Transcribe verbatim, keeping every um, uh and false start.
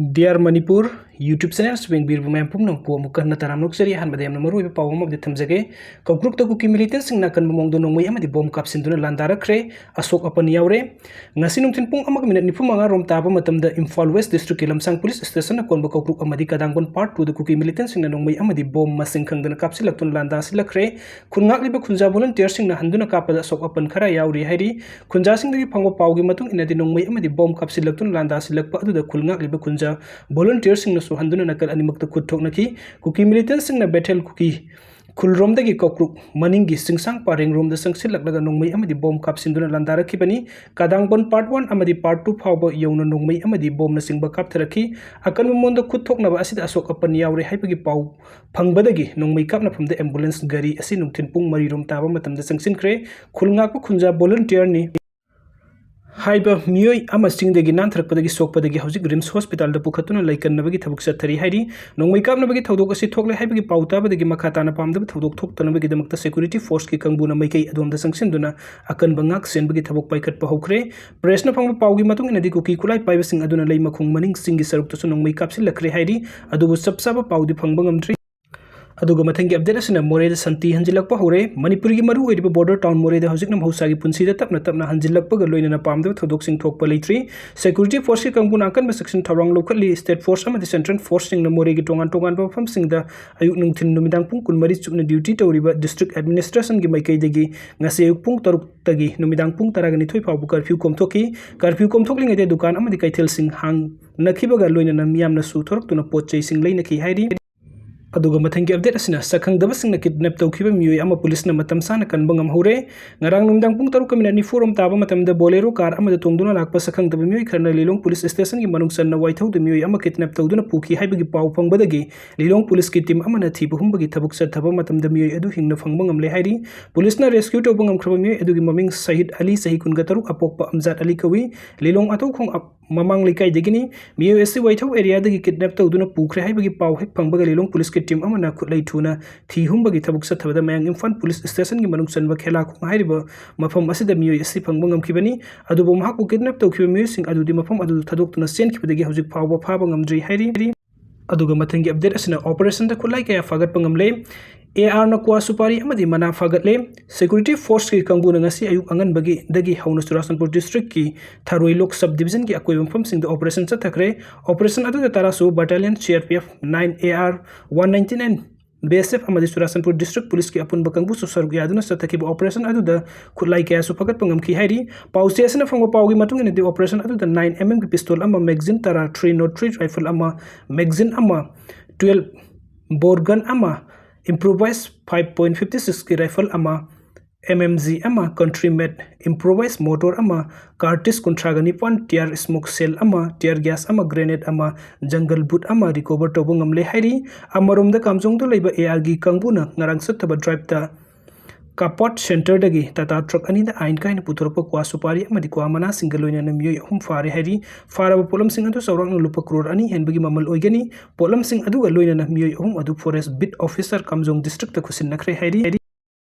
Dear Manipur YouTube channel ꯌꯦꯡꯕꯤꯔꯤꯕ ꯃꯌꯥꯝ ꯄꯨꯝꯅꯃꯛꯄꯨ ꯑꯃꯨꯛꯀ ꯍꯟꯅ ꯇꯔꯥꯝꯅ ꯑꯣꯛꯆꯔꯤ꯫ ꯑꯍꯥꯟꯕꯗ ꯌꯥꯝꯅ ꯃꯔꯨꯑꯣꯏꯕ ꯄꯥꯎ ꯑꯃꯕꯨꯗꯤ ꯊꯝꯖꯒꯦ꯫ ꯀꯧꯀ꯭ꯔꯨꯛꯇ ꯀꯨꯀꯤ militantꯁꯤꯡꯅ ꯑꯀꯟꯕ ꯃꯑꯣꯡꯗ ꯅꯣꯡꯃꯩ ꯑꯃꯗꯤ ꯕꯣꯝ ꯀꯥꯞꯁꯤꯟꯗꯨꯅ ꯂꯥꯟꯗꯥꯔꯛꯈ꯭ꯔꯦ꯫ ꯑꯁꯣꯛ ꯑꯄꯟ ꯌꯥꯎꯔꯦ꯫ ꯉꯁꯤ ꯅꯨꯡꯊꯤꯜ ꯄꯨꯡ ꯑꯃꯒ minute ꯅꯤꯐꯨ ꯃꯉꯥ ꯔꯣꯝ ꯇꯥꯕ ꯃꯇꯝꯗ ꯏꯝꯐꯥꯜ West Districtꯀꯤ ꯂꯝꯁꯥꯡ police stationꯅ ꯀꯣꯟꯕ ꯀꯧꯀ꯭ꯔꯨꯛ ꯑꯃꯗꯤ ꯀꯗꯥꯡꯕꯣꯟ Part Twoꯗ ꯀꯨꯀꯤ militantꯁꯤꯡꯅ ꯅꯣꯡꯃꯩ ꯑꯃꯗꯤ ꯕꯣꯝ ꯃꯁꯤꯡ ꯈꯪꯗꯅ ꯀꯥꯞꯁꯤꯜꯂꯛꯇꯨꯅ ꯂꯥꯟꯗꯥꯁꯤꯜꯂꯛꯈ꯭ꯔꯦ꯫ ꯈꯨꯜ ꯉꯥꯛꯂꯤꯕ ꯈꯨꯟꯖꯥ volunteerꯁꯤꯡꯅ ꯍꯟꯗꯨꯅ ꯀꯥꯞꯄꯗ ꯑꯁꯣꯛ ꯑꯄꯟ ꯈꯔ ꯌꯥꯎꯔꯤ ꯍꯥꯏꯔꯤ꯫ ꯈꯨꯟꯖꯥꯁꯤꯡꯗꯒꯤ ꯐꯪꯕ ꯄꯥꯎꯒꯤ ꯃꯇꯨꯡ ꯏꯟꯅꯗꯤ ꯅꯣꯡꯃꯩ ꯑꯃꯗꯤ ꯕꯣꯝ ꯀꯥꯞꯁꯤꯜꯂꯛꯇꯨꯅ ꯂꯥꯟꯗꯥꯁꯤꯜꯂꯛꯄ ꯑꯗꯨꯗ ꯈꯨꯜ ꯉꯥꯛꯂꯤꯕ ꯈꯨꯟꯖꯥ volunteerꯁꯤꯡꯅꯁꯨ ꯍꯟꯗꯨꯅ ꯅꯥꯀꯜ ꯑꯅꯤꯃꯛꯇ ꯈꯨꯠ ꯊꯣꯛꯅꯈꯤ꯫ ꯀꯨꯀꯤ militantꯁꯤꯡꯅ ꯕꯦꯊꯦꯜ ꯀꯨꯀꯤ ꯈꯨꯜꯔꯣꯝꯗꯒꯤ ꯀꯧꯀ꯭ꯔꯨꯛ ꯃꯅꯤꯡꯒꯤ ꯆꯤꯡꯁꯥꯡ ꯄꯔꯦꯡꯔꯣꯝꯗ ꯆꯪꯁꯤꯜꯂꯛꯂꯒ ꯅꯣꯡꯃꯩ ꯑꯃꯗꯤ ꯕꯣꯝ ꯀꯥꯞꯁꯤꯟꯗꯨꯅ ꯂꯥꯟꯗꯥꯔꯛꯈꯤꯕꯅꯤ꯫ ꯀꯗꯥꯡꯕꯣꯟ Part One ꯑꯃꯗꯤ Part Two ꯐꯥꯎꯕ ꯌꯧꯅ ꯅꯣꯡꯃꯩ ꯑꯃꯗꯤ ꯕꯣꯝꯅꯆꯤꯡꯕ ꯀꯥꯞꯊꯔꯛꯈꯤ꯫ ꯑꯀꯟꯕ ꯃꯑꯣꯡꯗ ꯈꯨꯠ ꯊꯣꯛꯅꯕ ꯑꯁꯤꯗ ꯑꯁꯣꯛ ꯑꯄꯟ ꯌꯥꯎꯔꯦ ꯍꯥꯏꯕꯒꯤ ꯄꯥꯎ ꯐꯪꯕꯗꯒꯤ ꯅꯣꯡꯃꯩ ꯀꯥꯞꯅꯐꯝꯗ ambulance ꯒꯥꯔꯤ ꯑꯁꯤ ꯅꯨꯡꯊꯤꯜ ꯄꯨꯡ ꯃꯔꯤ ꯔꯣꯝ ꯇꯥꯕ ꯃꯇꯝꯗ ꯆꯪꯁꯤꯟꯈ꯭ꯔꯦ꯫ ꯈꯨꯜ ꯉꯥꯛꯄ ꯈꯨꯟꯖꯥ volunteerꯅꯤ ꯍꯥꯏꯕ ꯃꯤꯑꯣꯏ ꯑꯃ ꯆꯤꯡꯗꯒꯤ ꯅꯥꯟꯊꯔꯛꯄꯗꯒꯤ ꯁꯣꯛꯄꯗꯒꯤ ꯍꯧꯖꯤꯛ RIMS hospitalꯗ ꯄꯨꯈꯠꯇꯨꯅ ꯂꯩꯀꯟꯅꯕꯒꯤ ꯊꯕꯛ ꯆꯠꯊꯔꯤ ꯍꯥꯏꯔꯤ꯫ ꯅꯣꯡꯃꯩ ꯀꯥꯞꯅꯕꯒꯤ ꯊꯧꯗꯣꯛ ꯑꯁꯤ ꯊꯣꯛꯂꯦ ꯍꯥꯏꯕꯒꯤ ꯄꯥꯎ ꯇꯥꯕꯗꯒꯤ ꯃꯈꯥ ꯇꯥꯅ ꯄꯥꯝꯗꯕ ꯊꯧꯗꯣꯛ ꯊꯣꯛꯇꯅꯕꯒꯤꯗꯃꯛꯇ security forceꯀꯤ ꯀꯥꯡꯕꯨꯅ ꯃꯥꯏꯀꯩ ꯑꯗꯣꯝꯗ ꯆꯪꯁꯤꯟꯗꯨꯅ ꯑꯀꯟꯕ ꯉꯥꯛ ꯁꯦꯟꯕꯒꯤ ꯊꯕꯛ ꯄꯥꯏꯈꯠꯄ ꯍꯧꯈ꯭ꯔꯦ꯫ Pressꯅ ꯐꯪꯕ ꯄꯥꯎꯒꯤ ꯃꯇꯨꯡ ꯏꯟꯅꯗꯤ ꯀꯨꯀꯤ ꯈꯨꯠꯂꯥꯏ ꯄꯥꯏꯕꯁꯤꯡ ꯑꯗꯨꯅ ꯂꯩ ꯃꯈꯣꯡ ꯃꯅꯤꯡ ꯆꯤꯡꯒꯤ ꯁꯔꯨꯛꯇꯁꯨ ꯅꯣꯡꯃꯩ ꯀꯥꯞꯁꯤꯜꯂꯛꯈ꯭ꯔꯦ ꯍꯥꯏꯔꯤ꯫ ꯑꯗꯨꯕꯨ ꯆꯞ ꯆꯥꯕ ꯄꯥꯎꯗꯤ ꯐꯪꯕ ꯉꯝꯗ꯭ꯔꯤ꯫ ꯑꯗꯨꯒ ꯃꯊꯪꯒꯤ update ꯑꯁꯤꯅ ꯃꯣꯔꯦꯗ ꯁꯥꯟꯇꯤ ꯍꯟꯖꯤꯜꯂꯛꯄ ꯍꯧꯔꯦ꯫ ꯃꯅꯤꯄꯨꯔꯒꯤ ꯃꯔꯨꯑꯣꯏꯔꯤꯕ border town ꯃꯣꯔꯦꯗ ꯍꯧꯖꯤꯛꯅ ꯃꯍꯧꯁꯥꯒꯤ ꯄꯨꯟꯁꯤꯗ ꯇꯞꯅ ꯇꯞꯅ ꯍꯟꯖꯤꯜꯂꯛꯄꯒ ꯂꯣꯏꯅꯅ ꯄꯥꯝꯗꯕ ꯊꯧꯗꯣꯛꯁꯤꯡ ꯊꯣꯛꯄ ꯂꯩꯇ꯭ꯔꯤ꯫ Security forceꯀꯤ ꯀꯥꯡꯕꯨꯅ ꯑꯀꯟꯕ ꯆꯦꯛꯁꯤꯟ ꯊꯧꯔꯥꯡ ꯂꯧꯈꯠꯂꯤ꯫ State force ꯑꯃꯗꯤ central forceꯁꯤꯡꯅ ꯃꯣꯔꯦꯒꯤ ꯇꯣꯉꯥꯟ ꯇꯣꯉꯥꯟꯕ ꯃꯐꯝꯁꯤꯡꯗ ꯑꯌꯨꯛ ꯅꯨꯡꯊꯤꯜ ꯅꯨꯃꯤꯗꯥꯡ ꯄꯨꯡ ꯀꯨꯟꯃꯔꯤ ꯆꯨꯞꯅ duty ꯇꯧꯔꯤꯕ district administrationꯒꯤ ꯃꯥꯏꯀꯩꯗꯒꯤ ꯉꯁꯤ ꯑꯌꯨꯛ ꯄꯨꯡ ꯇꯔꯨꯛꯇꯒꯤ ꯅꯨꯃꯤꯗꯥꯡ ꯄꯨꯡ ꯇꯔꯥꯒ ꯅꯤꯊꯣꯏ ꯐꯥꯎꯕ curfew ꯀꯣꯝꯊꯣꯛꯈꯤ꯫ Curfew ꯀꯣꯝꯊꯣꯛꯂꯤꯉꯩꯗ ꯗꯨꯀꯥꯟ ꯑꯃꯗꯤ ꯀꯩꯊꯦꯜꯁꯤꯡ ꯍꯥꯡꯅꯈꯤꯕꯒ ꯂꯣꯏꯅꯅ ꯃꯤꯌꯥꯝꯅꯁꯨ ꯊꯣꯔꯛꯇꯨꯅ ꯄꯣꯠ ꯆꯩꯁꯤꯡ ꯂꯩꯅꯈꯤ ꯍꯥꯏꯔꯤ꯫ ꯑꯗꯨꯒ ꯃꯊꯪꯒꯤ update ꯑꯁꯤꯅ ꯁꯛꯈꯪꯗꯕꯁꯤꯡꯅ kidnap ꯇꯧꯈꯤꯕ ꯃꯤꯑꯣꯏ ꯑꯃ policeꯅ ꯃꯇꯝ ꯆꯥꯅ ꯀꯟꯕ ꯉꯝꯍꯧꯔꯦ꯫ ꯉꯔꯥꯡ ꯅꯨꯃꯤꯗꯥꯡ ꯄꯨꯡ ꯇꯔꯨꯛꯀ minute ꯅꯤꯐꯨ ꯔꯣꯝ ꯇꯥꯕ ꯃꯇꯝꯗ Bolero car ꯑꯃꯗ ꯇꯣꯡꯗꯨꯅ ꯂꯥꯛꯄ ꯁꯛꯈꯪꯗꯕ ꯃꯤꯑꯣꯏ ꯈꯔꯅ ꯂꯤꯂꯣꯡ police stationꯒꯤ ꯃꯅꯨꯡ ꯆꯟꯅ ꯋꯥꯏꯊꯧꯗ ꯃꯤꯑꯣꯏ ꯑꯃ kidnap ꯇꯧꯗꯨꯅ ꯄꯨꯈꯤ ꯍꯥꯏꯕꯒꯤ ꯄꯥꯎ ꯐꯪꯕꯗꯒꯤ ꯂꯤꯂꯣꯡ policeꯀꯤ team ꯑꯃꯅ ꯊꯤꯕ ꯍꯨꯝꯕꯒꯤ ꯊꯕꯛ ꯆꯠꯊꯕ ꯃꯇꯝꯗ ꯃꯤꯑꯣꯏ ꯑꯗꯨ ꯍꯤꯡꯅ ꯐꯪꯕ ꯉꯝꯂꯦ ꯍꯥꯏꯔꯤ꯫ Policeꯅ rescue ꯇꯧꯕ ꯉꯝꯈ꯭ꯔꯕ ꯃꯤꯑꯣꯏ ꯑꯗꯨꯒꯤ ꯃꯃꯤꯡ ꯁꯍꯤꯗ ꯑꯂꯤ, ꯆꯍꯤ ꯀꯨꯟꯒ ꯇꯔꯨꯛ, ꯑꯄꯣꯛꯄ ꯑꯝꯖꯥꯗ ꯑꯂꯤ ꯀꯧꯏ꯫ ꯂꯤꯂꯣꯡ ꯑꯊꯧꯈꯣꯡ ꯃꯃꯥꯡ ꯂꯩꯀꯥꯏꯗꯒꯤꯅꯤ꯫ ꯃꯤꯑꯣꯏ ꯑꯁꯤ ꯋꯥꯏꯊꯧ areaꯗꯒꯤ kidnap ꯇꯧꯗꯨꯅ ꯄꯨꯈ꯭ꯔꯦ ꯍꯥꯏꯕꯒꯤ ꯄꯥꯎ ꯍꯦꯛ ꯐꯪꯕꯒ ꯂꯤꯂꯣꯡ policeꯀꯤ ꯇꯤꯝ ꯑꯃꯅ ꯈꯨꯠꯂꯩ ꯊꯨꯅ ꯊꯤ ꯍꯨꯝꯕꯒꯤ ꯊꯕꯛ ꯆꯠꯊꯕꯗ ꯃꯌꯥꯡ ꯏꯝꯐꯥꯜ ꯄꯨꯂꯤꯁ ꯁ꯭ꯇꯦꯁꯟꯒꯤ ꯃꯅꯨꯡ ꯆꯟꯕ ꯈꯦꯂꯥꯈꯣꯡ ꯍꯥꯏꯔꯤꯕ ꯃꯐꯝ ꯑꯁꯤꯗ ꯃꯤꯑꯣꯏ ꯑꯁꯤ ꯐꯪꯕ ꯉꯝꯈꯤꯕꯅꯤ꯫ ꯑꯗꯨꯕꯨ ꯃꯍꯥꯛꯄꯨ ꯀꯤꯗꯅꯦꯞ ꯇꯧꯈꯤꯕ ꯃꯤꯑꯣꯏꯁꯤꯡ ꯑꯗꯨꯗꯤ ꯃꯐꯝ ꯑꯗꯨ ꯊꯥꯗꯣꯛꯇꯨꯅ ꯆꯦꯟꯈꯤꯕꯗꯒꯤ ꯍꯧꯖꯤꯛ ꯐꯥꯎꯕ ꯐꯥꯕ ꯉꯝꯗ꯭ꯔꯤ ꯍꯥꯏꯔꯤ꯫ ꯑꯗꯨꯒ ꯃꯊꯪꯒꯤ ꯑꯞꯗꯦꯠ ꯑꯁꯤꯅ ꯑꯣꯄꯔꯦꯁꯟꯗ ꯈꯨꯠꯂꯥꯏ ꯀꯌꯥ ꯐꯥꯒꯠꯄ ꯉꯝꯂꯦ꯫ ꯑꯦ ꯑꯥꯔꯅ ꯀ꯭ꯋꯥ ꯁꯨꯄꯥꯔꯤ ꯑꯃꯗꯤ ꯃꯅꯥ ꯐꯥꯒꯠꯂꯦ꯫ ꯁꯦꯀ꯭ꯌꯨꯔꯤꯇꯤ ꯐꯣꯔꯁꯀꯤ ꯀꯥꯡꯕꯨꯅ ꯉꯁꯤ ꯑꯌꯨꯛ ꯑꯉꯟꯕꯒꯤ ꯗꯒꯤ ꯍꯧꯅ ꯆꯨꯔꯥꯆꯥꯟꯄꯨꯔ ꯗꯤꯁꯇ꯭ꯔꯤꯛꯀꯤ ꯊꯔꯣꯏ ꯂꯣꯛ ꯁꯕ ꯗꯤꯕꯤꯖꯟꯒꯤ ꯑꯀꯣꯏꯕ ꯃꯐꯝꯁꯤꯡꯗ ꯑꯣꯄꯔꯦꯁꯟ ꯆꯠꯊꯈ꯭ꯔꯦ꯫ ꯑꯣꯄꯔꯦꯁꯟ ꯑꯗꯨꯗ ꯇꯔꯥꯁꯨꯕ battalion C R P F nine A R one ninety nine, B S F ꯑꯃꯗꯤ ꯆꯨꯔꯥꯆꯥꯟꯄꯨꯔ ꯗꯤꯁꯇ꯭ꯔꯤꯛ ꯄꯨꯂꯤꯁꯀꯤ ꯑꯄꯨꯟꯕ ꯀꯥꯡꯕꯨꯁꯨ ꯁꯔꯨꯛ ꯌꯥꯗꯨꯅ ꯆꯠꯊꯈꯤꯕ ꯑꯣꯄꯔꯦꯁꯟ ꯑꯗꯨꯗ ꯈꯨꯠꯂꯥꯏ ꯀꯌꯥꯁꯨ ꯐꯒꯠꯄ ꯉꯝꯈꯤ ꯍꯥꯏꯔꯤ꯫ ꯄꯥꯎꯆꯦ ꯑꯁꯤꯅ ꯐꯪꯕ ꯄꯥꯎꯒꯤ ꯃꯇꯨꯡ ꯏꯟꯅꯗꯤ, ꯑꯣꯄꯔꯦꯁꯟ ꯑꯗꯨꯗ ꯅꯥꯏꯟ ꯑꯦꯝ ꯑꯦꯝꯒꯤ ꯄꯤꯁꯇꯣꯜ ꯑꯃ, ꯃꯦꯒꯖꯤꯟ ꯇꯔꯥ, ꯊ꯭ꯔꯤ ꯅꯣꯠ ꯊ꯭ꯔꯤ ꯔꯥꯏꯐꯜ ꯑꯃ, ꯃꯦꯒꯖꯤꯟ ꯑꯃ, ꯇꯨꯌꯦꯜꯞ ꯕꯣꯔ ꯒꯟ ꯑꯃ, ꯏꯝꯄ꯭ꯔꯣꯚꯥꯏꯖ ꯐꯥꯏꯚ ꯄꯣꯏꯟꯠ ꯐꯤꯐꯇꯤ ꯁꯤꯛꯁꯀꯤ ꯔꯥꯏꯐꯜ ꯑꯃ, ꯑꯦꯝ ꯑꯦꯝ ꯖꯤ ꯑꯃ, ꯀꯟꯇ꯭ꯔꯤ ꯃꯦꯗ ꯏꯝꯄ꯭ꯔꯣꯚꯥꯏꯖ ꯃꯣꯔꯇꯥꯔ ꯑꯃ, ꯀꯥꯔꯇꯤꯁ ꯀꯨꯟꯊ꯭ꯔꯥꯒ ꯅꯤꯄꯥꯟ, ꯇꯤꯌꯥꯔ ꯁ꯭ꯃꯣꯛ ꯁꯦꯜ ꯑꯃ, ꯇꯤꯌꯥꯔ ꯒ꯭ꯌꯥꯁ ꯑꯃ, ꯒ꯭ꯔꯦꯅꯦꯗ ꯑꯃ, ꯖꯪꯒꯜ ꯕꯨꯠ ꯑꯃ ꯔꯤꯀꯣꯚꯔ ꯇꯧꯕ ꯉꯝꯂꯦ ꯍꯥꯏꯔꯤ꯫ ꯑꯃꯔꯣꯝꯗ, ꯀꯥꯝꯖꯣꯡꯗ ꯂꯩꯕ ꯑꯦ ꯑꯥꯔꯒꯤ ꯀꯥꯡꯕꯨꯅ ꯉꯔꯥꯡ ꯆꯠꯊꯕ ꯗ꯭ꯔꯥꯏꯚꯇ ꯀꯥꯄꯣꯠ ꯁꯦꯟꯇꯔꯗꯒꯤ ꯇꯥꯇꯥ ꯇ꯭ꯔꯛ ꯑꯅꯤꯗ ꯑꯥꯏꯟ ꯀꯥꯏꯅ ꯄꯨꯊꯣꯔꯛꯄ ꯀ꯭ꯋꯥ ꯁꯨꯄꯥꯔꯤ ꯑꯃꯗꯤ ꯀ꯭ꯋꯥ ꯃꯅꯥꯁꯤꯡꯒ ꯂꯣꯏꯅꯅ ꯃꯤꯑꯣꯏ ꯑꯍꯨꯝ ꯐꯥꯔꯦ ꯍꯥꯏꯔꯤ꯫ ꯐꯥꯔꯕ ꯄꯣꯠꯂꯝꯁꯤꯡ ꯑꯗꯨ ꯆꯥꯎꯔꯥꯛꯅ ꯂꯨꯄꯥ ꯀ꯭ꯔꯣꯔ ꯑꯅꯤ ꯍꯦꯟꯕꯒꯤ ꯃꯃꯜ ꯑꯣꯏꯒꯅꯤ꯫ ꯄꯣꯠꯂꯝꯁꯤꯡ ꯑꯗꯨꯒ ꯂꯣꯏꯅꯅ ꯃꯤꯑꯣꯏ ꯑꯍꯨꯝ ꯑꯗꯨ ꯐꯣꯔꯦꯁ ꯕꯤꯠ ꯑꯣꯐꯤꯁꯥꯔ ꯀꯥꯝꯖꯣꯡ ꯗꯤꯁꯇ꯭ꯔꯤꯛꯇ ꯈꯨꯠꯁꯤꯟꯅꯈ꯭ꯔꯦ ꯍꯥꯏꯔꯤ꯫